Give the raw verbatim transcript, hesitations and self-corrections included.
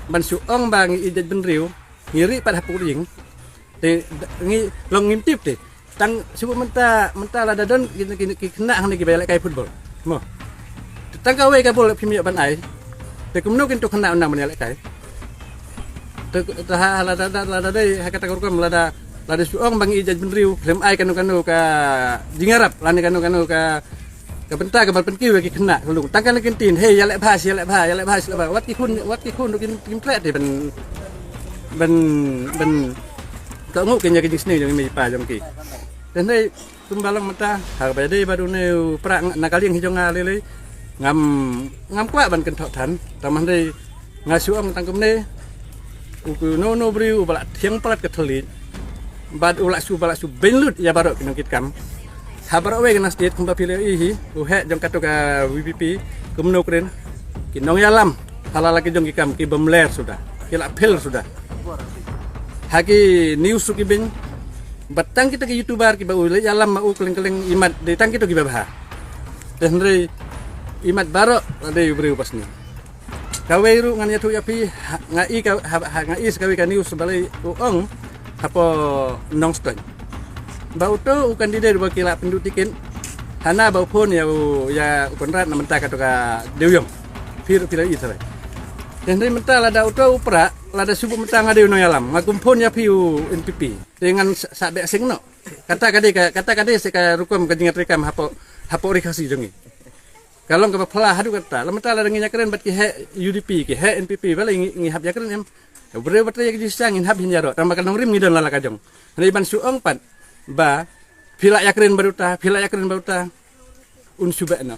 ban shu ong ba ngi ïeit jaitbynriew, ngi rieh pat ha pyrthei. Te ngi long ngim tip te. Tang shu mynta, mynta lada don ki, ki, ki khynnah hangne kiba ïalehkai football. Mo. Te tang kawei ka bol phim ïoh ban ai. Te kumno kin tu khynnah u nang ban ïalehkai. Te, te ha, lada, lada, lada dei ha kata ka rukom, lada, lada shu ong ba ngi ïeit jaitbynriew, khlem ai kano kano ka jingïarap, lane kano kano ka, ka bynta kaba pynkiew ïa ki khynnah ka lung. Tang kane kin ong, hei, ïaleh bha, ïaleh bha, ïaleh bha, ïaleh bha. Wat ki khun, wat ki khun ruh kin, kin treh te ban, ban, ban toh nguh kin ïa ki jingsniew jong i mei i pa jong ki. Te hynrei kumba long mynta, haba ïadei bad une u Prah, na ka liang hi jong nga lei lei, ngam, ngam kwah ban kynthoh than. Tang hynrei nga shu ong tang kumne, uno uno u briew uba la thiang palat ka thylliej, bad u la shu, ba la shu beiñ lut ïa baroh ki nongkitkam ha baroh kawei ka state. Kumba phi la ïohi hi, u heh jong katu ka VPP, kumno kren, ki nongïalam ha la la ki jong ki kam ki bym ler suda, ki la phel suda. Ha ki news ruh ki beiñ, bad tang kita ki YouTuber kiba u leit ïalam ma u kylleng kylleng, imat dei tang kita kiba bha. Te hynrei imat baroh la dei u briew ba sniew. Kawei ruh ngan ïathuh ïa phi, ha, nga i ka, ha, ha, nga i sa kawei ka news ba la ong hapoh Nongstoiñ, ba uto u candidate ba ki la pynduh tiket, hana ba u phone ïa u, ïa u Conrad na mynta katu ka dewïong. Phi ruh phi la i tharai. Te hynrei mynta lada uto u Prah, lada shu mynta nga dei u nongïalam, nga kum phone ïa phi u NPP. Te ngan sa, sa beh seng noh. Kata ka dei ka, kata ka dei sa ka rukom ka jingïatreikam hapoh, hapoh ri Khasi jong ngi. Ka long kaba phylla haduh katta. Lada mynta lada ngin ïakren bad ki heh UDP, ki heh NPP, balei ngi, ngi hap ïakren em? U briew ba trei ïa ka jingshisha ngin hap hin ïaroh. Tang ba ka nongrim ngi don la la ka jong. Hynrei ban shu ong pat ba phi la ïakren bad uta, phi la ïakren bad uta, un shu beh noh.